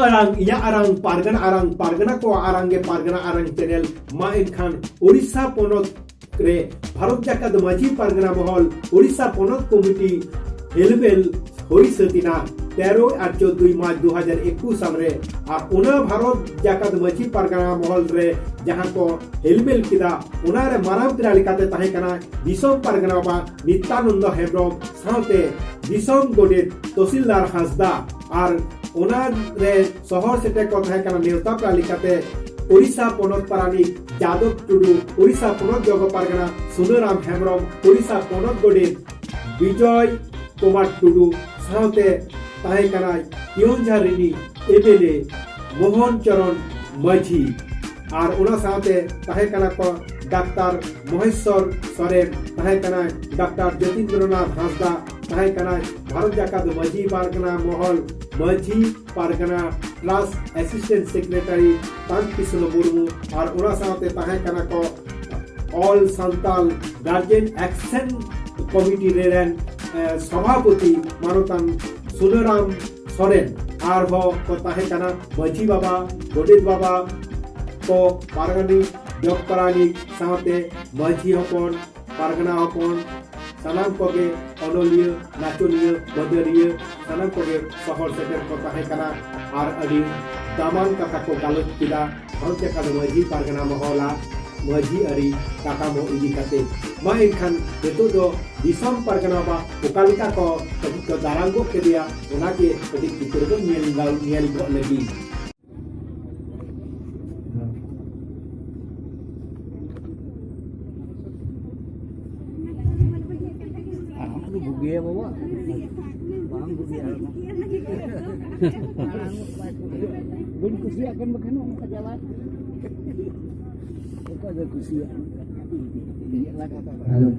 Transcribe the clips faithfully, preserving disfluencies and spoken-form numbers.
ᱟᱲᱟᱝ, ᱤᱧᱟᱹᱜ ᱟᱲᱟᱝ, ᱯᱟᱨᱜᱟᱱᱟ ᱟᱲᱟᱝ, ᱯᱟᱨᱜᱟᱱᱟ ᱠᱚᱣᱟᱜ ᱟᱲᱟᱝ ᱜᱮ ᱯᱟᱨᱜᱟᱱᱟ ᱟᱲᱟᱝ ᱪᱮᱱᱮᱞ᱾ ᱢᱟ ᱮᱱᱠᱷᱟᱱ ᱳᱰᱤᱥᱟ ᱯᱚᱱᱚᱛ ᱨᱮ ᱵᱷᱟᱨᱚᱛ ᱡᱟᱠᱟᱛ ᱢᱟᱹᱡᱷᱤ ᱯᱟᱨᱜᱟᱱᱟ ᱢᱚᱦᱚᱞ, ᱳᱰᱤᱥᱟ ᱯᱚᱱᱚᱛ ᱠᱚᱢᱤᱴᱤ ᱦᱮᱞᱢᱮᱞ ᱦᱩᱭ ᱥᱟᱹᱛ ᱮᱱᱟ ᱛᱮᱨᱚ ᱟᱨ ᱪᱳᱫᱽᱫᱳᱭ ᱢᱟᱨᱪ ᱫᱩ ᱦᱟᱡᱟᱨ ᱮᱠᱩᱥ ᱥᱟᱞ ᱨᱮ᱾ ᱟᱨ ᱚᱱᱟ ᱵᱷᱟᱨᱚᱛ ᱡᱟᱠᱟᱛ ᱢᱟᱹᱡᱷᱤ ᱯᱟᱨᱜᱟᱱᱟ ᱢᱚᱦᱚᱞ ᱨᱮ ᱡᱟᱦᱟᱸ ᱠᱚ ᱦᱮᱞᱢᱮᱞ ᱠᱮᱫᱟ, ᱚᱱᱟ ᱨᱮ ᱢᱟᱨᱟᱝ ᱯᱮᱲᱟ ᱞᱮᱠᱟᱛᱮ ᱛᱟᱦᱮᱸ ᱠᱟᱱᱟ ᱫᱤᱥᱚᱢ ᱯᱟᱨᱜᱟᱱᱟ ᱵᱟᱵᱟ ᱱᱤᱛᱭᱟᱱᱚᱱᱫᱚ ᱦᱮᱢᱵᱨᱚᱢ ᱥᱟᱶᱛᱮ ᱫᱤᱥᱚᱢ ᱜᱚᱰᱮᱛ ᱛᱚᱥᱤᱞᱫᱟᱨ ᱦᱟᱸᱥᱫᱟ᱾ ᱟᱨ ᱚᱱᱟ ᱨᱮ ᱥᱚᱦᱚᱨ ᱥᱮᱴᱮᱨ ᱠᱚ ᱛᱟᱦᱮᱸ ᱠᱟᱱᱟ ᱱᱮᱣᱛᱟ ᱯᱮᱲᱟ ᱞᱮᱠᱟᱛᱮ ᱳᱰᱤᱥᱟ ᱯᱚᱱᱚᱛ ᱯᱟᱨᱟᱱᱤᱠ ᱡᱟᱫᱚᱵ ᱴᱩᱰᱩ, ᱳᱰᱤᱥᱟ ᱯᱚᱱᱚᱛ ᱡᱚᱜᱚ ᱯᱟᱨᱜᱟᱱᱟ ᱥᱩᱱᱟᱹᱨᱟᱢ ᱦᱮᱢᱵᱨᱚᱢ, ᱳᱰᱤᱥᱟ ᱯᱚᱱᱚᱛ ᱜᱚᱰᱮᱛ ᱵᱤᱡᱚᱭ ᱠᱩᱢᱟᱨ ᱴᱩᱰᱩ, ᱥᱟᱶᱛᱮ ᱛᱟᱦᱮᱸ ᱠᱟᱱᱟᱭ ᱤᱭᱚᱝᱡᱷᱟ ᱨᱤᱱᱤ ᱮᱢ ᱮᱞ ᱮ ᱢᱳᱦᱚᱱ ᱪᱚᱨᱚᱱ ᱢᱟᱹᱡᱷᱤ᱾ ᱟᱨ ᱚᱱᱟ ᱥᱟᱶᱛᱮ ᱛᱟᱦᱮᱸ ᱠᱟᱱᱟ ᱠᱚ ᱰᱟᱠᱛᱟᱨ ᱢᱚᱦᱮᱥᱣᱚᱨ ᱥᱚᱨᱮᱱ, ᱛᱟᱦᱮᱸ ᱠᱟᱱᱟᱭ ᱰᱟᱠᱛᱟᱨ ᱡᱚᱛᱤᱱᱫᱨᱚᱱᱟᱛᱷ ᱦᱟᱸᱥᱫᱟ, ᱛᱟᱦᱮᱸ ᱠᱟᱱᱟᱭ ᱵᱷᱟᱨᱚᱛ ᱡᱟᱠᱟᱛ ᱢᱟᱹᱡᱷᱤ ᱯᱟᱨᱜᱟᱱᱟ ᱢᱚᱦᱚᱞ ᱢᱟᱹᱡᱷᱤ ᱯᱟᱨᱜᱟᱱᱟ ᱠᱞᱟᱥ ᱮᱥᱤᱥᱴᱮᱱᱴ ᱥᱮᱠᱨᱮᱴᱟᱨᱤ ᱛᱟᱱ ᱠᱨᱤᱥᱱᱚ ᱢᱩᱨᱢᱩ᱾ ᱟᱨ ᱚᱱᱟ ᱥᱟᱶᱛᱮ ᱛᱟᱦᱮᱸ ᱠᱟᱱᱟ ᱠᱚ all Santal guardian action committee ᱨᱮᱱ, ᱮ, ᱥᱚᱵᱷᱟᱯᱚᱛᱤ ᱢᱟᱱᱚᱛᱟᱱ ᱥᱩᱱᱟᱹᱨᱟᱢ ᱥᱚᱨᱮᱱ᱾ ᱟᱨᱦᱚᱸ ᱠᱚ ᱛᱟᱦᱮᱸ ᱠᱟᱱᱟ ᱢᱟᱹᱡᱷᱤ ᱵᱟᱵᱟ, ᱜᱚᱰᱮᱛ ᱵᱟᱵᱟ ᱠᱚ, ᱯᱟᱨᱟᱱᱤᱠ, ᱡᱚᱜᱽ ᱯᱟᱨᱟᱱᱤᱠ ᱥᱟᱶᱛᱮ ᱢᱟᱹᱡᱷᱤ ᱦᱚᱯᱚᱱ, ᱯᱟᱨᱜᱟᱱᱟ ᱦᱚᱯᱚᱱ, ᱥᱟᱱᱟᱢ ᱠᱚᱜᱮ ᱚᱱᱚᱞᱤᱭᱟᱹ, ᱱᱟᱪᱚᱱᱤᱭᱟᱹ, ᱢᱟᱹᱫᱟᱹᱲᱤᱭᱟᱹ, ᱥᱟᱱᱟᱢ ᱠᱚᱜᱮ ᱥᱚᱦᱚᱨ ᱥᱮᱴᱮᱨ ᱠᱚ ᱛᱟᱦᱮᱸ ᱠᱟᱱᱟ᱾ ᱟᱨ ᱟᱹᱰᱤ ᱫᱟᱢᱟᱱ ᱠᱟᱛᱷᱟ ᱠᱚ ᱜᱟᱞᱚᱪ ᱠᱮᱫᱟ ᱵᱷᱟᱨᱚᱛ ᱡᱟᱠᱟᱛ ᱢᱟᱹᱡᱷᱤ ᱯᱟᱨᱜᱟᱱᱟ ᱢᱚᱦᱚᱞᱟ ᱢᱟᱹᱡᱷᱤ ᱟᱹᱨᱤ ᱠᱟᱛᱷᱟ ᱠᱚ ᱤᱫᱤ ᱠᱟᱛᱮ᱾ ᱢᱟ ᱮᱱᱠᱷᱟᱱ ᱱᱤᱛᱚᱜ ᱫᱚ ᱫᱤᱥᱚᱢ ᱯᱟᱨᱜᱟᱱᱟ ᱵᱟ ᱚᱠᱟ ᱞᱮᱠᱟ ᱠᱚ ᱠᱟᱹᱴᱤᱡ ᱠᱚ ᱫᱟᱨᱟᱢ ᱜᱚᱫ ᱠᱮᱫᱮᱭᱟ, ᱚᱱᱟ ᱜᱮ ᱠᱟᱹᱴᱤᱡ ᱪᱤᱛᱟᱹᱨ ᱵᱚᱱ ᱧᱮᱞ, ᱧᱮᱞ ᱜᱚᱫ ᱞᱟᱹᱜᱤᱫ᱾ ᱟᱢ ᱫᱚ ᱵᱩᱜᱤᱭᱟ ᱵᱟᱵᱟ᱾ ᱵᱟᱝ ᱵᱩᱜᱤᱭᱟ᱾ ᱵᱟᱹᱧ ᱠᱩᱥᱤᱭᱟᱜ ᱠᱟᱱ ᱵᱟᱠᱷᱟᱱ ᱚᱱᱠᱟ ᱪᱟᱞᱟᱜ᱾ ᱚᱠᱚᱭ ᱫᱚ ᱠᱩᱥᱤᱭᱟᱜ? ᱦᱮᱞᱳ᱾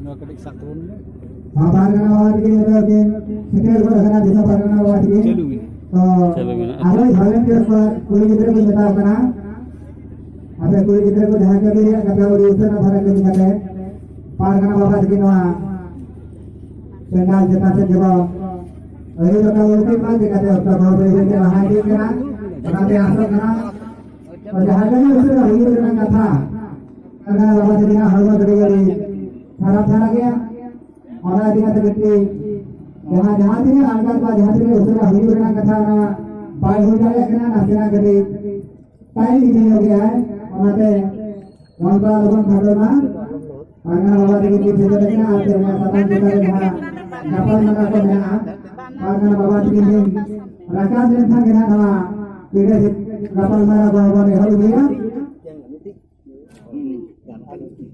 ᱱᱚᱣᱟ ᱠᱟᱹᱴᱤᱡ ᱥᱟᱵ ᱛᱟᱵᱚᱱ ᱢᱮ᱾ ᱦᱚᱸ, ᱯᱟᱨᱜᱟᱱᱟ ᱵᱟᱵᱟ ᱛᱟᱹᱠᱤᱱ ᱱᱤᱛᱚᱜ ᱠᱤᱱ ᱥᱮᱴᱮᱨ ᱜᱚᱫ ᱟᱠᱟᱱᱟ ᱫᱤᱥᱚᱢ ᱯᱟᱨᱜᱟᱱᱟ ᱵᱟᱵᱟ ᱛᱟᱹᱠᱤᱱ᱾ ᱪᱟᱹᱞᱩ ᱢᱮ᱾ ᱛᱚ, ᱪᱟᱹᱞᱩ ᱢᱮᱱᱟᱜᱼᱟ᱾ ᱟᱨᱦᱚᱸ ᱵᱷᱚᱞᱮᱱᱴᱤᱭᱟᱨ ᱠᱚ, ᱠᱩᱲᱤ ᱜᱤᱫᱽᱨᱟᱹ ᱠᱚ ᱢᱮᱛᱟᱣ ᱠᱟᱱᱟ, ᱟᱯᱮ ᱠᱩᱲᱤ ᱜᱤᱫᱽᱨᱟᱹ ᱠᱚ ᱡᱟᱦᱟᱸ ᱠᱟᱹᱢᱤ ᱨᱮᱭᱟᱜ ᱠᱟᱛᱷᱟ ᱟᱹᱰᱤ ᱩᱥᱟᱹᱨᱟ ᱫᱷᱟᱨᱟ ᱠᱟᱹᱢᱤ ᱠᱟᱛᱮ ᱯᱟᱨᱜᱟᱱᱟ ᱵᱟᱵᱟ ᱛᱟᱹᱠᱤᱱ ᱱᱚᱣᱟ ᱯᱮᱱᱰᱟᱞ ᱪᱮᱛᱟᱱ ᱥᱮᱫ ᱜᱮᱵᱚ ᱟᱹᱭᱩᱨ ᱟᱠᱟᱫ ᱵᱚᱱ ᱪᱮᱫ ᱵᱟᱝ ᱪᱤᱠᱟᱹᱛᱮ ᱚᱠᱛᱚ ᱠᱚᱦᱚᱸ ᱵᱟᱹᱭ ᱵᱟᱹᱭᱛᱮ ᱞᱟᱦᱟ ᱤᱫᱤᱜ ᱠᱟᱱᱟ᱾ ᱚᱱᱟᱛᱮ ᱟᱥᱚᱜ ᱠᱟᱱᱟ, ᱛᱚ ᱡᱟᱦᱟᱸ ᱜᱮ ᱩᱥᱟᱹᱨᱟ ᱦᱩᱭᱩᱜ ᱨᱮᱱᱟᱜ ᱠᱟᱛᱷᱟ, ᱯᱟᱨᱜᱟᱱᱟ ᱵᱟᱵᱟ ᱛᱟᱹᱠᱤᱱᱟᱜ ᱦᱚᱲᱢᱚ ᱠᱟᱹᱴᱤᱡ ᱟᱹᱰᱤ ᱠᱷᱟᱨᱟᱯ ᱫᱷᱟᱨᱟ ᱜᱮᱭᱟ᱾ ᱚᱱᱟ ᱤᱫᱤ ᱠᱟᱛᱮ ᱠᱟᱹᱴᱤᱡ ᱡᱟᱦᱟᱸ, ᱡᱟᱦᱟᱸ ᱛᱤᱱᱟᱹᱜ ᱟᱞᱜᱟ ᱠᱚᱣᱟ, ᱡᱟᱦᱟᱸ ᱛᱤᱱᱟᱹᱜ ᱩᱥᱟᱹᱨᱟ ᱦᱩᱭᱩᱜ ᱨᱮᱱᱟᱜ ᱠᱟᱛᱷᱟ, ᱚᱱᱟ ᱵᱟᱭ ᱦᱩᱭ ᱫᱟᱲᱮᱭᱟᱜ ᱠᱟᱱᱟ, ᱱᱟᱥᱮᱱᱟᱜ ᱠᱟᱹᱴᱤᱡ ᱴᱟᱭᱤᱢ ᱤᱫᱤ ᱧᱚᱜ ᱜᱮᱭᱟᱭ᱾ ᱚᱱᱟᱛᱮ ᱱᱚᱝᱠᱟ ᱟᱞᱚᱵᱚᱱ ᱠᱷᱟᱴᱚᱜ ᱢᱟ᱾ ᱯᱟᱨᱜᱟᱱᱟ ᱵᱟᱵᱟ ᱛᱟᱹᱠᱤᱱ ᱠᱤᱱ ᱥᱮᱴᱮᱨ ᱟᱠᱟᱱᱟ ᱟᱨ ᱛᱮᱦᱮᱧᱟᱜ ᱥᱟᱛᱟᱢ ᱪᱮᱛᱟᱱ ᱨᱮ ᱡᱟᱦᱟᱸ ᱜᱟᱯᱟᱞ ᱢᱟᱨᱟᱣ ᱠᱚ ᱢᱮᱱᱟᱜᱼᱟ, ᱯᱟᱨᱜᱟᱱᱟ ᱵᱟᱵᱟ ᱛᱟᱹᱠᱤᱱ ᱠᱤᱱ ᱨᱟᱠᱟᱵ ᱞᱮᱱᱠᱷᱟᱱ ᱜᱮ ᱱᱟᱦᱟᱜ ᱱᱚᱣᱟ ᱯᱤᱲᱟᱹ ᱜᱟᱯᱟᱞ ᱢᱟᱨᱟᱣ ᱠᱚ ᱵᱚᱱ ᱮᱦᱚᱵ ᱤᱫᱤᱭᱟ᱾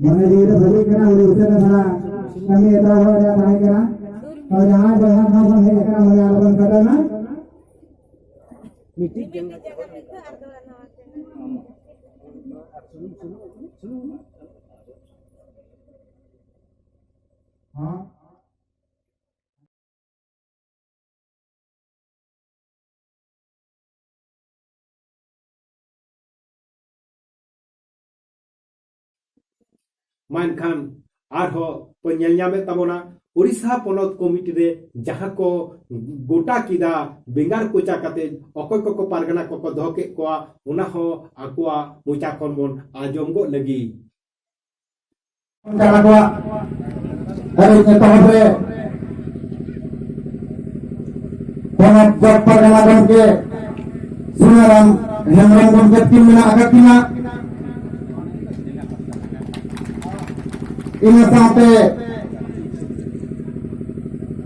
ᱢᱚᱱᱮ ᱡᱤᱣᱤ ᱨᱮ ᱵᱷᱟᱹᱜᱤᱜ ᱠᱟᱱᱟ, ᱩᱱᱤ ᱩᱥᱟᱹᱨᱟ ᱫᱷᱟᱨᱟ ᱠᱟᱹᱢᱤ ᱮᱛᱚᱦᱚᱵ ᱨᱮᱭᱟᱜ ᱛᱟᱦᱮᱸ ᱠᱟᱱᱟ᱾ ᱛᱚ ᱡᱟᱦᱟᱸᱭ ᱵᱚᱭᱦᱟ ᱠᱚ ᱵᱚᱱ ᱦᱮᱡ ᱟᱠᱟᱱᱟ, ᱢᱚᱱᱮ ᱟᱞᱚᱵᱚᱱ ᱠᱟᱴᱟᱣ ᱢᱟ᱾ ᱢᱤᱫᱴᱤᱡ ᱜᱮ᱾ ᱦᱮᱸ᱾ ᱢᱟ ᱮᱱᱠᱷᱟᱱ ᱟᱨᱦᱚᱸ ᱠᱚ ᱧᱮᱞ ᱧᱟᱢᱮᱫ ᱛᱟᱵᱚᱱᱟ, ᱳᱰᱤᱥᱟ ᱯᱚᱱᱚᱛ ᱠᱚᱢᱤᱴᱤ ᱨᱮ ᱡᱟᱦᱟᱸ ᱠᱚ ᱜᱚᱴᱟ ᱠᱮᱫᱟ ᱵᱮᱸᱜᱟᱲ ᱠᱚᱪᱟ ᱠᱟᱛᱮ ᱚᱠᱚᱭ ᱠᱚᱠᱚ ᱯᱟᱨᱜᱟᱱᱟ ᱠᱚᱠᱚ ᱫᱚᱦᱚ ᱠᱮᱫ ᱠᱚᱣᱟ, ᱚᱱᱟ ᱦᱚᱸ ᱟᱠᱚᱣᱟᱜ ᱢᱚᱪᱟ ᱠᱷᱚᱱ ᱵᱚᱱ ᱟᱸᱡᱚᱢ ᱜᱚᱫ ᱞᱟᱹᱜᱤᱫ᱾ ᱠᱟᱱᱟ ᱠᱚᱣᱟᱜ ᱟᱹᱨᱤ ᱮᱛᱚᱦᱚᱵ ᱨᱮ ᱯᱚᱱᱚᱛ ᱡᱚᱜᱽ ᱯᱟᱨᱜᱟᱱᱟ ᱜᱚᱢᱠᱮ ᱥᱩᱱᱟᱨᱟᱢ ᱦᱮᱢᱵᱨᱚᱢ ᱜᱚᱢᱠᱮ ᱛᱤᱠᱤᱱ ᱢᱮᱱᱟᱜ ᱟᱠᱟᱫ ᱠᱤᱱᱟ᱾ ᱤᱱᱟᱹ ᱥᱟᱶᱛᱮ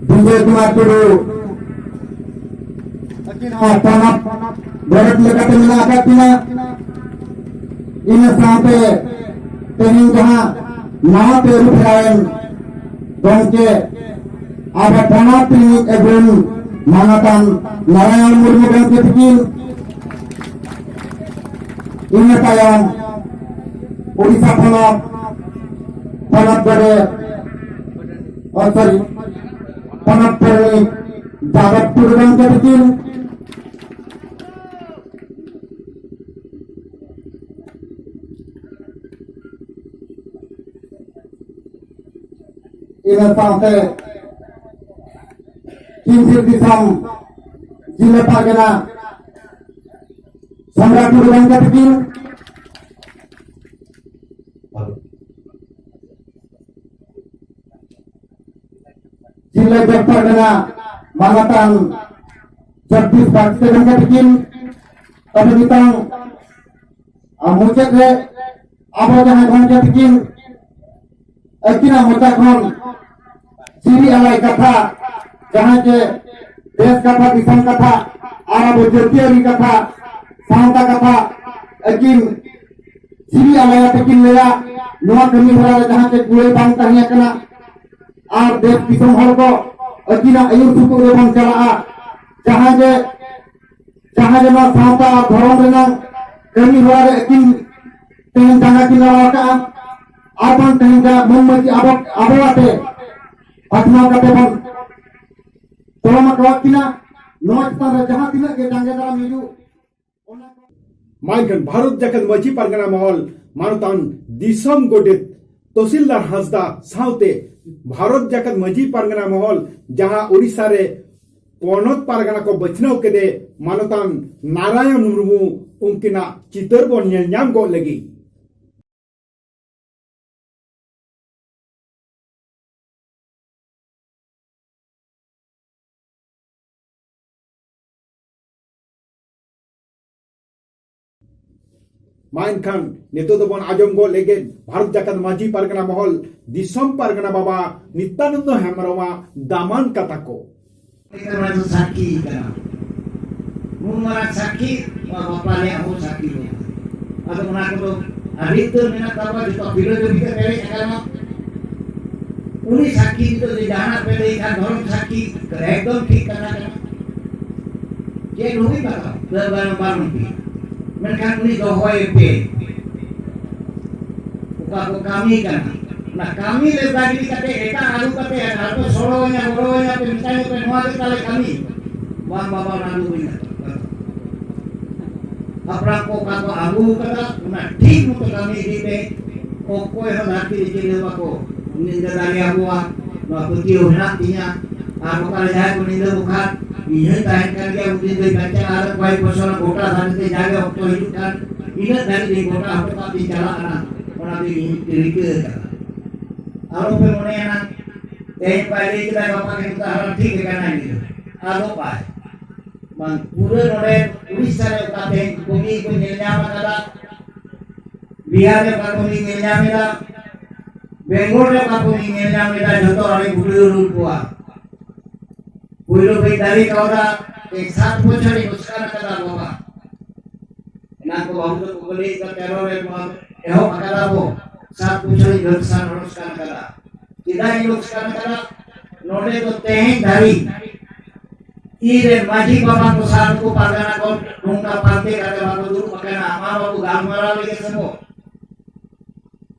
ᱵᱤᱡᱚᱭ ᱠᱩᱢᱟᱨ ᱴᱩᱰᱩ ᱟᱹᱠᱤᱱ ᱦᱚᱸ ᱯᱚᱱᱚᱛ ᱜᱚᱰᱮᱛ ᱞᱮᱠᱟᱛᱮ ᱢᱮᱱᱟᱜ ᱟᱠᱟᱫ ᱠᱤᱱᱟ᱾ ᱤᱱᱟᱹ ᱥᱟᱶᱛᱮ ᱛᱮᱦᱮᱧ ᱡᱟᱦᱟᱸ ᱱᱟᱣᱟ ᱛᱮ ᱟᱹᱨᱩ ᱯᱷᱮᱨᱟᱣᱮᱱ ᱜᱚᱢᱠᱮ, ᱟᱵᱚ ᱯᱚᱱᱚᱛ ᱨᱤᱱᱤᱡ ᱟᱹᱜᱩᱱ ᱢᱟᱱᱚᱛᱟᱱ ᱱᱟᱨᱟᱭᱚᱱ ᱢᱩᱨᱢᱩ ᱜᱚᱢᱠᱮ ᱛᱤᱠᱤᱱ, ᱤᱱᱟᱹ ᱛᱟᱭᱚᱢ ᱳᱰᱤᱥᱟ ᱯᱚᱱᱚᱛ, ᱯᱚᱱᱚᱛ ᱜᱚᱰᱮᱛ, ᱚ, ᱥᱚᱨᱤ, ᱯᱚᱱᱚᱛ ᱯᱟᱨᱟᱱᱤᱠ ᱡᱟᱫᱚᱵ ᱴᱩᱰᱩ ᱜᱚᱢᱠᱮ ᱛᱤᱠᱤᱱ, ᱤᱱᱟᱹ ᱥᱟᱶᱛᱮ ᱥᱤᱨ ᱫᱤᱥᱚᱢ ᱡᱤᱞᱟᱹ ᱯᱟᱨᱜᱟᱱᱟ ᱥᱚᱢᱨᱟᱴ ᱴᱩᱰᱩ ᱜᱚᱢᱠᱮ ᱛᱟᱹᱠᱤᱱ, ᱡᱤᱞᱟᱹ ᱡᱚᱜᱽ ᱯᱟᱨᱜᱟᱱᱟ ᱢᱟᱱᱚᱛᱟᱱ ᱡᱚᱜᱽᱫᱤᱥ ᱵᱟᱥᱠᱮ ᱜᱚᱢᱠᱮ ᱛᱟᱹᱠᱤᱱ, ᱛᱚᱵᱮ ᱱᱤᱛᱚᱝ ᱟᱨ ᱢᱩᱪᱟᱹᱫ ᱨᱮ ᱟᱵᱚ ᱡᱟᱦᱟᱸᱭ ᱜᱚᱢᱠᱮ ᱛᱟᱹᱠᱤᱱ ᱟᱹᱠᱤᱱᱟᱜ ᱢᱚᱪᱟ ᱠᱷᱚᱱ ᱡᱤᱣᱤ ᱟᱞᱟᱭ ᱠᱟᱛᱷᱟ, ᱡᱟᱦᱟᱸ ᱪᱮ ᱫᱮᱥ ᱠᱟᱛᱷᱟ, ᱫᱤᱥᱚᱢ ᱠᱟᱛᱷᱟ ᱟᱨ ᱟᱵᱚ ᱡᱟᱹᱛᱤᱭᱟᱹᱨᱤ ᱠᱟᱛᱷᱟ, ᱥᱟᱶᱛᱟ ᱠᱟᱛᱷᱟ ᱟᱹᱠᱤᱱ ᱡᱤᱣᱤ ᱟᱞᱟᱭ ᱟᱛᱮ ᱠᱤᱱ ᱞᱟᱹᱭᱟ᱾ ᱱᱚᱣᱟ ᱠᱟᱹᱢᱤ ᱦᱚᱨᱟ ᱨᱮ ᱡᱟᱦᱟᱸ ᱪᱮ ᱠᱩᱲᱟᱹᱭ ᱵᱟᱝ ᱛᱟᱦᱮᱸ ᱠᱟᱱᱟ ᱟᱨ ᱫᱮᱥ ᱫᱤᱥᱚᱢ ᱦᱚᱲ ᱠᱚ ᱟᱹᱠᱤᱱᱟᱜ ᱟᱹᱭᱩᱨ ᱥᱩᱛᱩᱜ ᱨᱮᱵᱚᱱ ᱪᱟᱞᱟᱜᱼᱟ᱾ ᱡᱟᱦᱟᱸ ᱡᱮ ᱡᱟᱦᱟᱸ ᱡᱮ ᱱᱚᱣᱟ ᱥᱟᱶᱛᱟ ᱟᱨ ᱫᱷᱚᱨᱚᱢ ᱨᱮᱱᱟᱜ ᱠᱟᱹᱢᱤ ᱦᱚᱨᱟ ᱨᱮ ᱟᱹᱠᱤᱱ ᱛᱮᱦᱮᱧ ᱡᱟᱸᱜᱟ ᱠᱤᱱ ᱞᱟᱲᱟᱣ ᱟᱠᱟᱫᱼᱟ, ᱟᱨ ᱵᱟᱝ ᱛᱮᱦᱮᱧ ᱡᱟᱦᱟᱸ ᱢᱟᱹᱱ ᱢᱟᱹᱪᱤ ᱟᱵᱚ ᱟᱵᱚᱣᱟᱜ ᱛᱮ ᱵᱟᱪᱷᱱᱟᱣ ᱠᱟᱛᱮ ᱵᱚᱱ ᱛᱚᱨᱚᱢ ᱟᱠᱟᱫ ᱠᱤᱱᱟ᱾ ᱱᱚᱣᱟ ᱪᱮᱛᱟᱱ ᱨᱮ ᱡᱟᱦᱟᱸ ᱛᱤᱱᱟᱹᱜ ᱜᱮ ᱡᱟᱸᱜᱮ ᱫᱟᱨᱟᱢ ᱦᱤᱡᱩᱜ, ᱚᱱᱟ ᱠᱚ ᱢᱟ ᱮᱱᱠᱷᱟᱱ ᱵᱷᱟᱨᱚᱛ ᱡᱟᱠᱟᱛ ᱢᱟᱹᱡᱷᱤ ᱯᱟᱨᱜᱟᱱᱟ ᱢᱚᱦᱚᱞ ᱢᱟᱱᱚᱛᱟᱱ ᱫᱤᱥᱚᱢ ᱜᱚᱰᱮᱛ ᱛᱚᱥᱤᱞᱫᱟᱨ ᱦᱟᱸᱥᱫᱟ ᱥᱟᱶᱛᱮ ᱵᱷᱟᱨᱚᱛ ᱡᱟᱠᱟᱛ ᱢᱟᱹᱡᱷᱤ ᱯᱟᱨᱜᱟᱱᱟ ᱢᱚᱦᱚᱞ ᱡᱟᱦᱟᱸ ᱳᱰᱤᱥᱟ ᱨᱮ ᱯᱚᱱᱚᱛ ᱯᱟᱨᱜᱟᱱᱟ ᱠᱚ ᱵᱟᱪᱷᱱᱟᱣ ᱠᱮᱫᱮ ᱢᱟᱱᱚᱛᱟᱱ ᱱᱟᱨᱟᱭᱚᱱ ᱢᱩᱨᱢᱩ ᱩᱱᱠᱤᱱᱟᱜ ᱪᱤᱛᱟᱹᱨ ᱵᱚᱱ ᱧᱮᱞ ᱧᱟᱢ ᱜᱚᱫ ᱞᱟᱹᱜᱤᱫ᱾ ᱢᱟ ᱮᱱᱠᱷᱟᱱ ᱱᱤᱛᱚᱜ ᱫᱚᱵᱚᱱ ᱟᱸᱡᱚᱢ ᱜᱚᱫ ᱞᱮᱜᱮ ᱵᱷᱟᱨᱚᱛ ᱡᱟᱠᱟᱛ ᱢᱟᱹᱡᱷᱤ ᱯᱟᱨᱜᱟᱱᱟ ᱢᱚᱦᱚᱞ ᱫᱤᱥᱚᱢ ᱯᱟᱨᱜᱟᱱᱟ ᱵᱟᱵᱟ ᱱᱤᱛᱭᱟᱱᱚᱱᱫᱚ ᱦᱮᱢᱵᱨᱚᱢᱟᱜ ᱫᱟᱢᱟᱱ ᱠᱟᱛᱷᱟ ᱠᱚ᱾ ᱮᱱᱠᱷᱟᱱ ᱚᱱᱟ ᱫᱚ ᱥᱟᱹᱠᱷᱤ ᱠᱟᱱᱟ᱾ ᱩᱱ ᱢᱟᱨᱟᱝ ᱥᱟᱹᱠᱷᱤ, ᱱᱚᱣᱟ ᱵᱟᱯᱞᱟ ᱨᱮᱭᱟᱜ ᱦᱚᱸ ᱥᱟᱹᱠᱷᱤ ᱢᱮᱱᱟᱜᱼᱟ᱾ ᱟᱫᱚ ᱚᱱᱟ ᱠᱚᱫᱚ ᱟᱹᱰᱤ ᱩᱛᱟᱹᱨ ᱢᱮᱱᱟᱜ ᱛᱟᱵᱚᱱᱟ, ᱡᱚᱛᱚ ᱯᱷᱤᱞᱳᱡᱚᱯᱷᱤ ᱛᱮ ᱯᱮᱨᱮᱡ ᱟᱠᱟᱱᱟ᱾ ᱩᱱᱤ ᱥᱟᱹᱠᱷᱤ ᱱᱤᱛᱚᱜ ᱡᱮ ᱡᱟᱦᱟᱱᱟᱜ ᱯᱮ ᱞᱟᱹᱭ ᱠᱷᱟᱱ ᱫᱷᱚᱨᱚᱢ ᱥᱟᱹᱠᱷᱤ ᱮᱠᱫᱚᱢ ᱴᱷᱤᱠ ᱠᱟᱛᱷᱟ ᱠᱟᱱᱟ᱾ ᱪᱮᱫ ᱦᱚᱸ ᱦᱩᱭ ᱵᱟᱝ ᱵᱟᱨᱚᱱ ᱯᱮ, ᱢᱮᱱᱠᱷᱟᱱ ᱩᱱᱤ ᱫᱚᱦᱚᱭᱮ ᱯᱮ᱾ ᱚᱠᱟ ᱠᱚ ᱠᱟᱹᱢᱤ ᱠᱟᱱᱟ, ᱚᱱᱟ ᱠᱟᱹᱢᱤ ᱞᱮ ᱵᱟᱹᱜᱤ ᱠᱟᱛᱮ ᱮᱴᱟᱜ ᱟᱹᱜᱩ ᱠᱟᱛᱮ ᱟᱨ ᱯᱮ ᱥᱚᱲᱚᱣᱟᱹᱧᱟ, ᱵᱚᱲᱚᱣᱟᱹᱧᱟ ᱯᱮ, ᱢᱮᱛᱟᱧᱟ ᱯᱮ, ᱱᱚᱣᱟ ᱜᱮ ᱛᱟᱞᱮ ᱠᱟᱹᱢᱤ᱾ ᱵᱟᱝ ᱵᱟᱵᱟ, ᱚᱱᱟ ᱫᱚ ᱦᱩᱭᱱᱟ᱾ ᱦᱟᱯᱲᱟᱢ ᱠᱚ ᱚᱠᱟ ᱠᱚ ᱟᱹᱜᱩ ᱠᱟᱫᱟ, ᱚᱱᱟ ᱴᱷᱤᱠ ᱢᱚᱛᱚ ᱠᱟᱹᱢᱤ ᱤᱫᱤ ᱯᱮ᱾ ᱚᱠᱚᱭ ᱦᱚᱸ ᱫᱷᱟᱹᱨᱛᱤ ᱨᱮ ᱪᱮᱫ ᱦᱚᱸ ᱵᱟᱠᱚ ᱱᱤᱱᱫᱟ ᱫᱟᱲᱮᱭᱟᱵᱚᱣᱟ᱾ ᱱᱚᱣᱟ ᱯᱟᱹᱛᱭᱟᱹᱣ ᱢᱮᱱᱟᱜ ᱛᱤᱧᱟ᱾ ᱟᱨ ᱚᱠᱟᱨᱮ ᱡᱟᱦᱟᱸᱭ ᱠᱚ ᱧᱤᱫᱟᱹ ᱵᱚᱠᱷᱟᱨ, ᱤᱧ ᱦᱚᱸᱧ ᱛᱟᱦᱮᱱ ᱠᱟᱱ ᱜᱮᱭᱟ, ᱩᱱᱫᱤᱱ ᱫᱚᱧ ᱵᱟᱧᱪᱟᱜᱼᱟ, ᱟᱨ ᱠᱚᱭᱮᱠ ᱵᱚᱪᱷᱚᱨ ᱜᱚᱴᱟ ᱫᱷᱟᱨᱮ ᱛᱮ ᱡᱟᱜᱮ ᱚᱠᱛᱚ ᱦᱤᱡᱩᱜ ᱠᱷᱟᱱ, ᱤᱱᱟᱹᱜ ᱫᱷᱟᱹᱨᱤᱡ ᱤᱧ ᱜᱚᱴᱟ ᱦᱚᱴᱚ ᱠᱟᱜ ᱛᱤᱧ ᱪᱟᱞᱟᱜ ᱠᱟᱱᱟ, ᱚᱱᱟ ᱫᱚ ᱤᱧ ᱨᱤᱠᱟᱹ ᱟᱠᱟᱫᱟ᱾ ᱟᱞᱚᱯᱮ ᱢᱚᱱᱮᱭᱟ ᱱᱟᱝ, ᱛᱮᱦᱮᱧ ᱵᱟᱭ ᱞᱟᱹᱭ ᱠᱮᱫᱟ, ᱜᱟᱯᱟ ᱠᱷᱟᱱ ᱫᱚ ᱦᱟᱲᱟᱢ ᱴᱷᱤᱠ ᱟᱠᱟᱱᱟ ᱜᱤᱫᱽᱨᱟᱹ᱾ ᱟᱫᱚ ᱵᱟᱭ, ᱵᱟᱝ, ᱯᱩᱨᱟᱹ ᱱᱚᱰᱮ ᱩᱲᱤᱥᱥᱟ ᱨᱮ ᱚᱠᱟ ᱛᱮᱦᱮᱧ ᱠᱚᱢᱤ ᱠᱚ ᱧᱮᱞ ᱧᱟᱢ ᱟᱠᱟᱫᱟ, ᱵᱤᱦᱟᱨ ᱨᱮ ᱚᱠᱟ ᱠᱚᱢᱤ ᱧᱮᱞ ᱧᱟᱢ ᱮᱫᱟ, ᱵᱮᱝᱜᱚᱞ ᱨᱮ ᱚᱠᱟ ᱠᱚᱢᱤ ᱧᱮᱞ ᱧᱟᱢ ᱮᱫᱟ, ᱡᱷᱚᱛᱚ ᱟᱹᱰᱤ ᱵᱩᱴᱟᱹ ᱨᱩᱲ ᱠᱚᱣᱟ᱾ ᱯᱩᱭᱞᱩ ᱵᱟᱹᱧ ᱫᱟᱲᱮ ᱠᱟᱣᱫᱟ, ᱮ, ᱥᱟᱛ ᱵᱚᱪᱷᱚᱨᱤᱧ ᱞᱚᱥᱠᱟᱱ ᱟᱠᱟᱫᱟ ᱵᱟᱵᱟ᱾ ᱮᱱᱟᱝ ᱠᱚ ᱵᱟᱹᱵᱩ ᱛᱟᱠᱚ ᱠᱚ ᱞᱟᱹᱭ ᱠᱟᱫ, ᱛᱮᱨᱚ ᱨᱮ ᱱᱚᱣᱟ ᱮᱦᱚᱵ ᱟᱠᱟᱫᱟ ᱵᱚ, ᱥᱟᱛ ᱵᱚᱪᱷᱚᱨᱤᱧ ᱞᱚᱥᱠᱟᱱ, ᱞᱚᱥᱠᱟᱱ ᱟᱠᱟᱫᱟ᱾ ᱪᱮᱫᱟᱜ ᱤᱧ ᱞᱚᱥᱠᱟᱱ ᱟᱠᱟᱫᱟ? ᱱᱚᱰᱮ ᱫᱚ ᱛᱮᱦᱮᱧ ᱫᱷᱟᱹᱨᱤᱡ ᱤᱧ ᱨᱮᱱ ᱢᱟᱹᱡᱷᱤ ᱵᱟᱵᱟ ᱠᱚ ᱥᱟᱶ ᱱᱩᱠᱩ ᱯᱟᱨᱜᱟᱱᱟ ᱠᱚ ᱱᱚᱝᱠᱟ ᱯᱟᱱᱛᱮ ᱠᱟᱛᱮ ᱵᱟᱠᱚ ᱫᱩᱲᱩᱵ ᱟᱠᱟᱱᱟ᱾ ᱢᱟ ᱵᱟᱹᱵᱩ ᱜᱟᱞᱢᱟᱨᱟᱣ ᱞᱮᱜᱮ ᱥᱮ ᱵᱚ᱾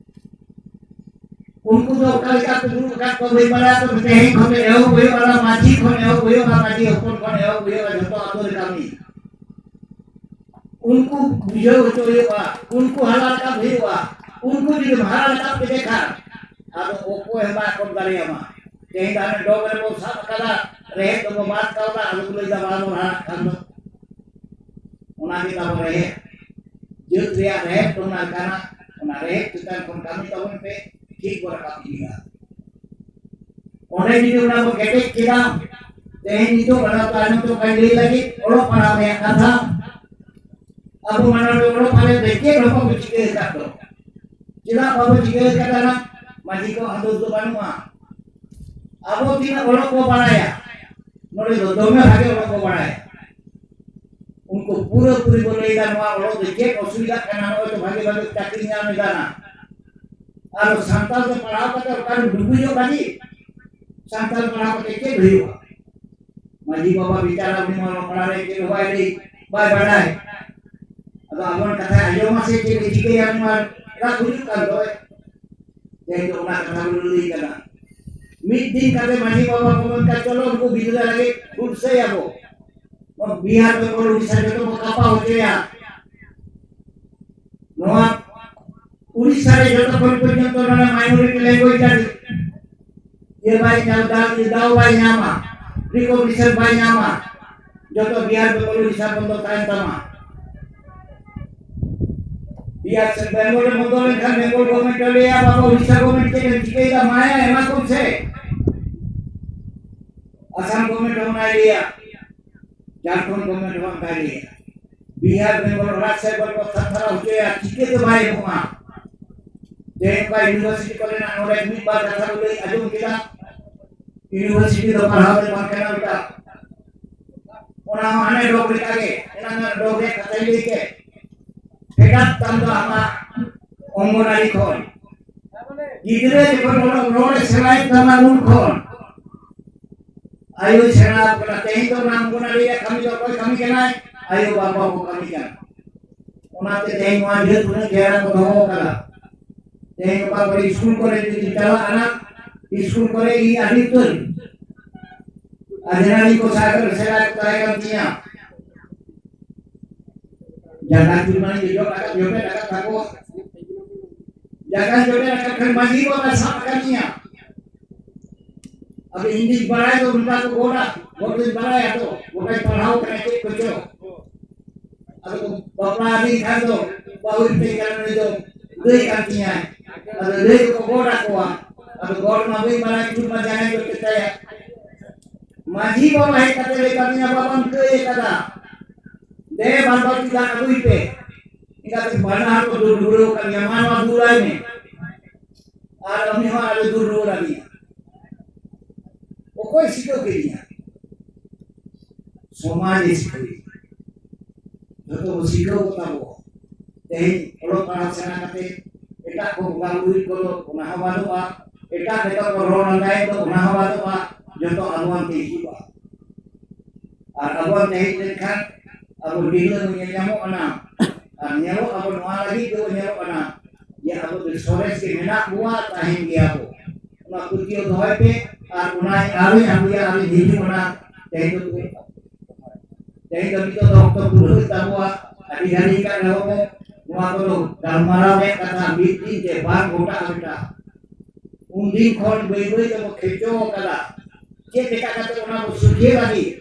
ᱩᱱᱠᱩ ᱫᱚ ᱚᱠᱟ ᱞᱮᱠᱟ ᱠᱚ ᱫᱩᱲᱩᱵ ᱟᱠᱟᱫ ᱠᱚᱣᱟ ᱵᱟᱹᱧ ᱵᱟᱲᱟᱭᱟ, ᱛᱚᱵᱮ ᱛᱮᱦᱮᱧ ᱠᱷᱚᱱ ᱫᱚ ᱮᱦᱚᱵ ᱦᱩᱭᱩᱜᱼᱟ, ᱚᱱᱟ ᱢᱟᱹᱡᱷᱤ ᱠᱷᱚᱱ ᱮᱦᱚᱵ ᱦᱩᱭᱩᱜᱼᱟ, ᱢᱟᱹᱡᱷᱤ ᱦᱚᱯᱚᱱ ᱠᱷᱚᱱ ᱮᱦᱚᱵ ᱦᱩᱭᱩᱜᱼᱟ, ᱡᱷᱚᱛᱚ ᱟᱛᱳ ᱨᱮ ᱠᱟᱹᱢᱤ᱾ ᱩᱱᱠᱩ ᱵᱩᱡᱷᱟᱹᱣ ᱦᱚᱪᱚ ᱦᱩᱭᱩᱜᱼᱟ, ᱩᱱᱠᱩ ᱦᱟᱨᱟ ᱨᱟᱠᱟᱵ ᱦᱩᱭᱩᱜᱼᱟ᱾ ᱩᱱᱠᱩ ᱡᱩᱫᱤᱢ ᱦᱟᱨᱟ ᱨᱟᱠᱟᱵ ᱠᱮᱫᱮ ᱠᱷᱟᱱ, ᱟᱫᱚ ᱚᱠᱚᱭ ᱦᱚᱸ ᱵᱟᱭ ᱟᱠᱚᱴ ᱫᱟᱲᱮᱭᱟᱢᱟ᱾ ᱛᱮᱦᱮᱧ ᱫᱚ ᱦᱟᱱᱮ ᱰᱚᱜᱽ ᱨᱮᱵᱚ ᱥᱟᱵ ᱟᱠᱟᱫᱟ, ᱨᱮᱦᱮᱫ ᱫᱚᱵᱚ ᱢᱟᱜ ᱠᱟᱣᱫᱟ, ᱟᱫᱚ ᱠᱚ ᱞᱟᱹᱭᱫᱟ ᱵᱟᱵᱚᱱ ᱦᱟᱨᱟᱜ ᱠᱟᱱ ᱫᱚ᱾ ᱚᱱᱟ ᱜᱮ ᱛᱟᱵᱚ ᱨᱮᱦᱮᱫ᱾ ᱡᱟᱹᱛ ᱨᱮᱭᱟᱜ ᱨᱮᱦᱮᱫ ᱫᱚ ᱚᱱᱟ ᱠᱟᱱᱟ᱾ ᱚᱱᱟ ᱨᱮᱦᱮᱫ ᱪᱮᱛᱟᱱ ᱠᱷᱚᱱ ᱠᱟᱹᱢᱤ ᱛᱟᱵᱚᱱ ᱯᱮ, ᱴᱷᱤᱠ ᱵᱚ ᱨᱟᱠᱟᱵ ᱤᱫᱤᱜᱼᱟ᱾ ᱚᱸᱰᱮ ᱡᱩᱫᱤ ᱚᱱᱟ ᱵᱚ ᱠᱮᱴᱮᱡ ᱠᱮᱫᱟ, ᱛᱮᱦᱮᱧ ᱱᱤᱛᱚᱜ ᱚᱱᱟ ᱛᱟᱭᱱᱚᱢ ᱛᱮ ᱚᱠᱟᱧ ᱞᱟᱹᱭ ᱞᱟᱹᱜᱤᱫ, ᱚᱞᱚᱜ ᱯᱟᱲᱦᱟᱣ ᱨᱮᱭᱟᱜ ᱠᱟᱛᱷᱟ᱾ ᱟᱵᱚ ᱢᱟ ᱱᱚᱰᱮ ᱚᱞᱚᱜ ᱯᱟᱲᱦᱟᱣ ᱨᱮ ᱪᱮᱫ ᱦᱚᱸ ᱵᱟᱵᱚ ᱪᱤᱠᱟᱹ ᱟᱠᱟᱫ ᱫᱚ᱾ ᱪᱮᱫᱟᱜ ᱵᱟᱵᱚ ᱪᱤᱠᱟᱹ ᱟᱠᱟᱫᱟ? ᱢᱟᱹᱡᱷᱤ ᱠᱚᱣᱟᱜ ᱦᱚᱸ ᱫᱳᱥ ᱫᱚ ᱵᱟᱹᱱᱩᱜᱼᱟ᱾ ᱟᱵᱚ ᱛᱤᱱᱟᱹᱜ ᱚᱞᱚᱜ ᱵᱚ ᱵᱟᱲᱟᱭᱟ, ᱱᱚᱰᱮ ᱫᱚ ᱫᱚᱢᱮ ᱵᱷᱟᱜᱮ ᱚᱞᱚᱜ ᱵᱚ ᱵᱟᱲᱟᱭᱟ᱾ ᱩᱱᱠᱩ ᱯᱩᱨᱟᱹ ᱯᱩᱨᱤ ᱠᱚ ᱞᱟᱹᱭ ᱮᱫᱟ, ᱱᱚᱣᱟ ᱚᱞᱚᱜ ᱫᱚ ᱪᱮᱫ ᱚᱥᱩᱵᱤᱫᱷᱟᱜ ᱠᱟᱱᱟ, ᱱᱚᱜᱼᱚᱭ ᱛᱚ ᱵᱷᱟᱜᱮ ᱵᱷᱟᱜᱮ ᱪᱟᱹᱠᱨᱤ ᱧᱟᱢ ᱮᱫᱟ ᱱᱟ᱾ ᱟᱨ ᱥᱟᱱᱛᱟᱲ ᱛᱮ ᱯᱟᱲᱦᱟᱣ ᱠᱟᱛᱮ ᱚᱠᱟᱨᱮᱢ ᱰᱩᱵᱩᱡᱚᱜ ᱞᱟᱹᱜᱤᱫ? ᱥᱟᱱᱛᱟᱲ ᱯᱟᱲᱦᱟᱣ ᱠᱟᱛᱮ ᱪᱮᱫ ᱦᱩᱭᱩᱜᱼᱟ? ᱢᱟᱹᱡᱷᱤ ᱵᱟᱵᱟ ᱵᱮᱪᱟᱨᱟ ᱩᱱᱤ ᱢᱟ ᱚᱞᱚᱜ ᱯᱟᱲᱦᱟᱣ ᱨᱮ ᱪᱮᱫ ᱦᱚᱸ ᱵᱟᱭ ᱞᱟᱹᱭ, ᱵᱟᱭ ᱵᱟᱰᱟᱭ᱾ ᱟᱫᱚ ᱟᱵᱚᱣᱟᱜ ᱠᱟᱛᱷᱟ ᱟᱸᱡᱚᱢᱟ ᱥᱮ ᱪᱮᱫ ᱮ ᱪᱤᱠᱟᱹᱭᱟ? ᱩᱱᱤ ᱢᱟ ᱨᱟᱜ ᱜᱩᱡᱩᱜ ᱠᱟᱱ ᱫᱚᱭ᱾ ᱛᱮᱦᱮᱧ ᱫᱚ ᱚᱱᱟ ᱠᱟᱛᱷᱟ ᱵᱚᱱ ᱞᱟᱹᱭ ᱠᱟᱱᱟ᱾ ᱢᱤᱫ ᱫᱤᱱ ᱠᱟᱛᱮ ᱢᱟᱹᱡᱷᱤ ᱵᱟᱵᱟ ᱠᱚ ᱢᱮᱱ ᱠᱟᱜ, ᱪᱚᱞᱚ ᱩᱱᱠᱩ ᱜᱤᱫᱽᱨᱟᱹ ᱞᱟᱹᱜᱤᱫ ᱦᱩᱞᱥᱟᱹᱭᱟᱵᱚ᱾ ᱱᱚᱣᱟ ᱵᱤᱦᱟᱨ, ᱵᱮᱝᱜᱚᱞ, ᱩᱲᱤᱥᱥᱟ ᱡᱚᱛᱚ ᱵᱚ ᱠᱟᱯᱟᱣ ᱦᱚᱪᱚᱭᱟ᱾ ᱱᱚᱣᱟ ᱩᱲᱤᱥᱥᱟ ᱨᱮ ᱡᱚᱛᱚ ᱠᱷᱚᱱ ᱯᱚᱨᱡᱚᱱᱛᱚ ᱱᱚᱰᱮ minority language ᱨᱮ ᱵᱟᱭ ᱧᱟᱢ, ᱫᱟᱣ, ᱫᱟᱣ ᱵᱟᱭ ᱧᱟᱢᱟ, ᱨᱤᱠᱚᱜᱱᱤᱥᱚᱱ ᱵᱟᱭ ᱧᱟᱢᱟ, ᱡᱚᱛᱚ ᱵᱤᱦᱟᱨ ᱵᱮᱝᱜᱚᱞ ᱩᱲᱤᱥᱥᱟ ᱵᱚᱱᱫᱚ ᱛᱟᱦᱮᱱ ᱛᱟᱢᱟ᱾ ᱵᱤᱦᱟᱨ ᱥᱮ ᱵᱮᱝᱜᱚᱞ ᱨᱮ ᱵᱚᱱᱫᱚ ᱞᱮᱱᱠᱷᱟᱱ ᱵᱮᱝᱜᱚᱞ ᱜᱚᱵᱷᱚᱨᱱᱢᱮᱱᱴ ᱮ ᱞᱟᱹᱭᱟ, "ᱵᱟᱵᱟ, ᱩᱲᱤᱥᱥᱟ ᱜᱚᱵᱷᱚᱨᱱᱢᱮᱱᱴ ᱪᱮᱫ ᱮᱢ ᱪᱤᱠᱟᱹᱭᱮᱫᱟ? ᱢᱟᱭᱟ ᱮᱢᱟ ᱠᱚᱢ ᱥᱮ᱾" ᱟᱥᱟᱢ ᱜᱚᱵᱷᱚᱨᱱᱢᱮᱱᱴ ᱦᱚᱸ ᱚᱱᱟᱭ ᱞᱟᱹᱭᱟ, ᱡᱷᱟᱲᱠᱷᱚᱸᱰ ᱜᱚᱵᱷᱚᱨᱱᱢᱮᱱᱴ ᱦᱚᱸ ᱚᱱᱠᱟᱭ ᱞᱟᱹᱭᱟ᱾ ᱵᱤᱦᱟᱨ ᱵᱮᱝᱜᱚᱞ ᱚᱲᱟᱜ ᱥᱮᱫ ᱵᱚᱱ ᱛᱷᱟᱨ ᱛᱷᱟᱨᱟᱣ ᱦᱚᱪᱚᱭᱟ, ᱪᱤᱠᱟᱹᱛᱮ ᱵᱟᱭ ᱮᱢᱚᱜᱼᱟ? ᱛᱮᱦᱮᱧ ᱚᱠᱟ ᱤᱭᱩᱱᱤᱵᱷᱟᱨᱥᱤᱴᱤ ᱠᱚᱨᱮᱱᱟᱜ ᱱᱚᱰᱮ ᱢᱤᱫ ᱵᱟᱨ ᱠᱟᱛᱷᱟ ᱠᱚ ᱞᱟᱹᱭ ᱟᱸᱡᱚᱢ ᱠᱮᱫᱟ, ᱤᱭᱩᱱᱤᱵᱷᱟᱨᱥᱤᱴᱤ ᱫᱚ ᱯᱟᱲᱦᱟᱣ ᱫᱚ ᱵᱟᱝ ᱠᱟᱱᱟ ᱵᱮᱴᱟ᱾ ᱚᱱᱟ ᱦᱚᱸ ᱦᱟᱱᱮ ᱰᱚᱜᱽ ᱞᱮᱠᱟᱜᱮ, ᱮᱱᱟᱝ ᱰᱚᱜᱽ ᱨᱮᱭᱟᱜ ᱠᱟᱛᱷᱟᱧ ᱞᱟᱹᱭ ᱠᱮᱫ᱾ ᱯᱷᱮᱰᱟᱛ ᱛᱟᱢ ᱫᱚ ᱟᱢᱟᱜ ᱚᱝᱜᱚᱱᱟᱨᱤ ᱠᱷᱚᱱ᱾ ᱜᱤᱫᱽᱨᱟᱹ ᱡᱚᱠᱷᱚᱱ ᱨᱚᱲ, ᱨᱚᱲ ᱮ ᱥᱮᱬᱟᱭᱮᱫ ᱛᱟᱢᱟ ᱩᱱ ᱠᱷᱚᱱ ᱟᱭᱳᱭ ᱥᱮᱬᱟ ᱟᱠᱚ ᱠᱟᱱᱟ᱾ ᱛᱮᱦᱮᱧ ᱫᱚ ᱚᱱᱟ ᱚᱝᱜᱚᱱᱟᱨᱤ ᱨᱮᱭᱟᱜ ᱠᱟᱹᱢᱤ ᱫᱚ ᱚᱠᱚᱭ ᱠᱟᱹᱢᱤ ᱠᱟᱱᱟᱭ? ᱟᱭᱳ ᱵᱟᱵᱟ ᱠᱚ ᱠᱟᱹᱢᱤ ᱠᱟᱱᱟ᱾ ᱚᱱᱟᱛᱮ ᱛᱮᱦᱮᱧ ᱱᱚᱣᱟ ᱡᱟᱹᱛ ᱩᱱᱟᱹᱜ ᱪᱮᱦᱨᱟ ᱠᱚ ᱫᱚᱦᱚ ᱟᱠᱟᱫᱟ᱾ ᱛᱮᱦᱮᱧ ᱚᱠᱟ ᱠᱚᱨᱮ ᱥᱠᱩᱞ ᱠᱚᱨᱮ ᱡᱩᱫᱤ ᱪᱟᱞᱟᱜ ᱟᱱᱟ, ᱥᱠᱩᱞ ᱠᱚᱨᱮ ᱤᱧ ᱟᱹᱰᱤ ᱩᱛᱟᱹᱨ ᱟᱡᱽᱨᱟᱱᱤ ᱠᱚ ᱥᱟᱦᱮᱵᱽ ᱥᱮᱬᱟ ᱠᱚ ᱛᱟᱦᱮᱸ ᱠᱟᱱ ᱛᱤᱧᱟ᱾ ᱡᱟᱸᱜᱟ ᱪᱩᱢᱟᱹᱲᱤ ᱡᱚᱡᱚ ᱟᱠᱟᱫ, ᱡᱚᱴᱮᱫ ᱟᱠᱟᱫ ᱛᱟᱠᱚᱣᱟ᱾ ᱡᱟᱸᱜᱟ ᱡᱚᱴᱮᱫ ᱟᱠᱟᱫ ᱠᱷᱟᱱ ᱢᱟᱹᱡᱷᱤ ᱵᱟᱵᱟ ᱥᱟᱵ ᱟᱠᱟᱫᱤᱧᱟ᱾ ᱟᱫᱚ ᱤᱧ ᱫᱩᱧ ᱵᱟᱲᱟᱭ ᱫᱚ ᱚᱱᱠᱟ ᱠᱚ ᱜᱚᱰᱟ, ᱜᱚᱰ ᱫᱚᱧ ᱵᱟᱲᱟᱭᱟ ᱛᱚ, ᱜᱚᱴᱟᱧ ᱯᱟᱲᱦᱟᱣ ᱠᱟᱱᱟ ᱪᱮᱫ ᱠᱚᱪᱚ᱾ ᱟᱫᱚ ᱠᱚ ᱵᱟᱯᱞᱟ ᱟᱹᱫᱤᱧ ᱠᱷᱟᱱ ᱫᱚ, ᱵᱟᱹᱦᱩ ᱤᱧ ᱠᱟᱱᱟ ᱱᱩᱭ ᱫᱚ ᱫᱟᱹᱭ ᱠᱟᱱ ᱛᱤᱧᱟᱭ᱾ ᱟᱫᱚ ᱫᱟᱹᱭ ᱫᱚᱠᱚ ᱜᱚᱰ ᱟᱠᱚᱣᱟ᱾ ᱟᱫᱚ ᱜᱚᱰ ᱢᱟ ᱵᱟᱹᱧ ᱵᱟᱲᱟᱭ, ᱪᱩᱲ ᱢᱟ ᱡᱟᱸᱜᱟᱧ ᱡᱚᱴᱮᱫ ᱛᱟᱭᱟ᱾ ᱢᱟᱹᱡᱷᱤ ᱵᱟᱵᱟ ᱦᱮᱡ ᱠᱟᱛᱮ ᱞᱟᱹᱭ ᱠᱟᱫᱤᱧᱟ, "ᱵᱟᱵᱟᱢ ᱠᱟᱹᱭ ᱟᱠᱟᱫᱟ, ᱫᱮ ᱵᱟᱨ ᱵᱟᱹᱴᱤ ᱫᱟᱜ ᱟᱹᱜᱩᱭ ᱯᱮ᱾" ᱮᱱᱠᱟᱛᱮ ᱵᱟᱱᱟ ᱦᱚᱲ ᱠᱚ ᱫᱩᱲᱩᱵ ᱨᱩᱣᱟᱹᱲ ᱟᱠᱟᱫᱤᱧᱟ, "ᱢᱟ ᱱᱚᱣᱟ ᱫᱩᱞᱟᱭ ᱢᱮ᱾" ᱟᱨ ᱩᱱᱤ ᱦᱚᱸ ᱟᱨ ᱫᱩᱲᱩᱵ ᱨᱩᱣᱟᱹᱲ ᱟᱹᱫᱤᱧᱟ᱾ ᱚᱠᱚᱭ ᱥᱤᱠᱷᱟᱹᱣ ᱠᱮᱫᱤᱧᱟ? ᱥᱚᱢᱟᱡᱽ ᱮ ᱥᱤᱠᱷᱟᱹᱣ᱾ ᱡᱚᱛᱚ ᱵᱚ ᱥᱤᱠᱷᱟᱹᱣ ᱠᱚ ᱛᱟᱵᱚ᱾ ᱛᱮᱦᱮᱧ ᱚᱞᱚᱜ ᱯᱟᱲᱦᱟᱣ ᱥᱮᱬᱟ ᱠᱟᱛᱮ ᱮᱴᱟᱜ ᱠᱚ ᱵᱚᱸᱜᱟ ᱵᱩᱨᱩ ᱠᱚᱫᱚ ᱚᱱᱟ ᱦᱚᱸ ᱵᱟᱹᱱᱩᱜᱼᱟ, ᱮᱴᱟᱜ ᱞᱮᱠᱟ ᱠᱚ ᱨᱚᱲ ᱞᱟᱸᱫᱟᱭᱮᱫ ᱫᱚ ᱚᱱᱟ ᱦᱚᱸ ᱵᱟᱹᱱᱩᱜᱼᱟ, ᱡᱚᱛᱚ ᱟᱵᱚᱣᱟᱱ ᱛᱮ ᱦᱤᱡᱩᱜᱼᱟ᱾ ᱟᱨ ᱟᱵᱚᱣᱟᱱ ᱛᱮ ᱦᱮᱡ ᱞᱮᱱᱠᱷᱟᱱ ᱟᱵᱚ ᱰᱷᱤᱞᱟᱹ ᱵᱚᱱ ᱧᱮᱞ ᱧᱟᱢᱚᱜ ᱠᱟᱱᱟ᱾ ᱟᱨ ᱧᱮᱞᱚᱜ ᱟᱵᱚ ᱱᱚᱣᱟ ᱞᱟᱹᱜᱤᱫ ᱜᱮᱵᱚ ᱧᱮᱞᱚᱜ ᱠᱟᱱᱟ ᱡᱮ ᱟᱵᱚ ᱫᱚ ᱥᱚᱨᱮᱥ ᱜᱮ ᱢᱮᱱᱟᱜ ᱵᱚᱣᱟ, ᱛᱟᱦᱮᱱ ᱜᱮᱭᱟ ᱵᱚ᱾ ᱚᱱᱟ ᱯᱟᱹᱛᱭᱟᱹᱣ ᱫᱚᱦᱚᱭ ᱯᱮ ᱟᱨ ᱚᱱᱟ ᱟᱨᱚᱧ ᱟᱹᱜᱩᱭᱟ, ᱟᱨᱚᱧ ᱦᱤᱡᱩᱜ ᱠᱟᱱᱟ᱾ ᱛᱮᱦᱮᱧ ᱫᱚ, ᱛᱮᱦᱮᱧ ᱫᱚ ᱱᱤᱛᱚᱜ ᱫᱚ ᱚᱠᱛᱚ ᱯᱩᱨᱟᱹᱣ ᱛᱟᱵᱚᱣᱟ᱾ ᱟᱹᱰᱤ ᱜᱷᱟᱹᱲᱤᱡ ᱠᱟᱱ ᱨᱮᱦᱚᱸ ᱵᱚ ᱱᱚᱣᱟ ᱠᱚᱫᱚ ᱜᱟᱞᱢᱟᱨᱟᱣ ᱨᱮᱭᱟᱜ ᱠᱟᱛᱷᱟ, ᱢᱤᱫ ᱫᱤᱱ ᱛᱮ ᱵᱟᱝ ᱜᱚᱴᱟᱜᱼᱟ ᱵᱮᱴᱟ᱾ ᱩᱱᱫᱤᱱ ᱠᱷᱚᱱ ᱵᱟᱹᱭ ᱵᱟᱹᱭ ᱛᱮᱵᱚ ᱠᱷᱮᱪᱚ ᱟᱠᱟᱫᱟ᱾ ᱪᱮᱫ ᱞᱮᱠᱟ ᱠᱟᱛᱮ ᱚᱱᱟ ᱵᱚ ᱥᱩᱠᱷᱤ ᱞᱟᱹᱜᱤᱫ,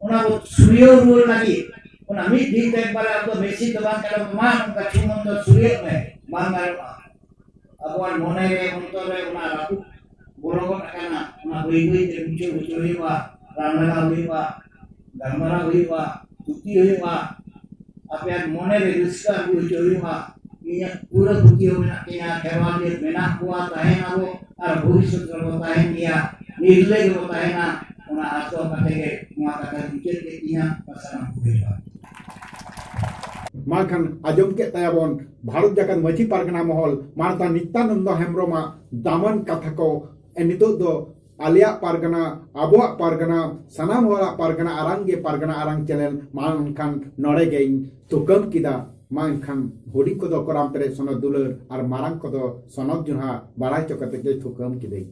ᱚᱱᱟ ᱵᱚ ᱥᱩᱭᱟᱹᱣ ᱨᱩᱣᱟᱹᱲ ᱞᱟᱹᱜᱤᱫ, ᱚᱱᱟ ᱢᱤᱫ ᱫᱤᱱ ᱛᱮ ᱮᱠᱵᱟᱨᱮ ᱟᱵᱚ ᱫᱚ ᱢᱮᱥᱤᱱ ᱫᱚ ᱵᱟᱝ ᱠᱟᱱᱟ, ᱢᱟ ᱱᱚᱝᱠᱟ ᱪᱷᱩᱢᱚᱱ ᱫᱚ ᱥᱩᱭᱟᱹᱜ ᱢᱮ, ᱵᱟᱝ ᱜᱟᱱᱚᱜᱼᱟ᱾ ᱟᱵᱚᱣᱟᱜ ᱢᱚᱱᱮ ᱨᱮ, ᱚᱱᱛᱚᱨ ᱨᱮ ᱚᱱᱟ ᱨᱟᱹᱯᱩᱫ ᱵᱚᱞᱚ ᱜᱚᱫ ᱟᱠᱟᱱᱟ, ᱚᱱᱟ ᱵᱟᱹᱭ ᱵᱟᱹᱭ ᱛᱮ ᱢᱩᱪᱟᱹᱫ ᱦᱚᱪᱚ ᱦᱩᱭᱩᱜᱼᱟ, ᱨᱟᱱ ᱞᱟᱜᱟᱣ ᱦᱩᱭᱩᱜᱼᱟ, ᱜᱟᱞᱢᱟᱨᱟᱣ ᱦᱩᱭᱩᱜᱼᱟ, ᱛᱷᱩᱛᱤ ᱦᱩᱭᱩᱜᱼᱟ, ᱟᱯᱮᱭᱟᱜ ᱢᱚᱱᱮ ᱨᱮ ᱨᱟᱹᱥᱠᱟᱹ ᱟᱹᱜᱩ ᱦᱚᱪᱚ ᱦᱩᱭᱩᱜᱼᱟ᱾ ᱤᱧᱟᱹᱜ ᱯᱩᱨᱟᱹ ᱯᱟᱹᱛᱭᱟᱹᱣ ᱢᱮᱱᱟᱜ ᱛᱤᱧᱟ, ᱠᱷᱮᱨᱣᱟᱞ ᱡᱟᱹᱛ ᱢᱮᱱᱟᱜ ᱠᱚᱣᱟ, ᱛᱟᱦᱮᱱ ᱟᱵᱚ, ᱟᱨ ᱵᱷᱚᱵᱤᱥᱥᱚᱛ ᱨᱮᱵᱚ ᱛᱟᱦᱮᱱ ᱜᱮᱭᱟ, ᱱᱤᱨᱞᱟᱹᱭ ᱜᱮᱵᱚ ᱛᱟᱦᱮᱱᱟ᱾ ᱚᱱᱟ ᱟᱥ ᱫᱚᱦᱚ ᱠᱟᱛᱮ ᱜᱮ ᱱᱚᱣᱟ ᱠᱟᱛᱷᱟ ᱢᱩᱪᱟᱹᱫ ᱠᱮᱫ ᱛᱤᱧᱟ᱾ ᱥᱟᱱᱟᱢ ᱠᱚᱜᱮ ᱡᱚᱦᱟᱨ᱾ ᱢᱟ ᱮᱱᱠᱷᱟᱱ ᱟᱸᱡᱚᱢ ᱠᱮᱫ ᱛᱟᱭᱟᱵᱚᱱ ᱵᱷᱟᱨᱚᱛ ᱡᱟᱠᱟᱛ ᱢᱟᱹᱡᱷᱤ ᱯᱟᱨᱜᱟᱱᱟ ᱢᱚᱦᱚᱞ ᱢᱟᱱᱚᱛᱟᱱ ᱱᱤᱛᱭᱟᱱᱚᱱᱫᱚ ᱦᱮᱢᱵᱨᱚᱢᱟᱜ ᱫᱟᱢᱟᱱ ᱠᱟᱛᱷᱟ ᱠᱚ᱾ ᱮ, ᱱᱤᱛᱚᱜ ᱫᱚ ᱟᱞᱮᱭᱟᱜ ᱯᱟᱨᱜᱟᱱᱟ, ᱟᱵᱚᱣᱟᱜ ᱯᱟᱨᱜᱟᱱᱟ, ᱥᱟᱱᱟᱢ ᱦᱚᱲᱟᱜ ᱯᱟᱨᱜᱟᱱᱟ ᱟᱨᱟᱝ ᱜᱮ ᱯᱟᱨᱜᱟᱱᱟ ᱟᱨᱟᱝ ᱪᱮᱱᱮᱞ᱾ ᱢᱟ ᱮᱱᱠᱷᱟᱱ ᱱᱚᱰᱮ ᱜᱮᱧ ᱛᱷᱩᱠᱟᱹᱢ ᱠᱮᱫᱟ᱾ ᱢᱟ ᱮᱱᱠᱷᱟᱱ ᱦᱩᱰᱤᱧ ᱠᱚᱫᱚ ᱠᱚᱲᱟᱢ ᱯᱮᱨᱮᱡ ᱥᱚᱱᱚᱛ ᱫᱩᱞᱟᱹᱲ ᱟᱨ ᱢᱟᱨᱟᱝ ᱠᱚᱫᱚ ᱥᱚᱱᱚᱛ ᱡᱚᱦᱟᱨ ᱵᱟᱲᱟᱭ ᱦᱚᱪᱚ ᱠᱟᱛᱮ ᱜᱮ ᱛᱷᱩᱠᱟᱹᱢ ᱠᱤᱫᱟᱹᱧ᱾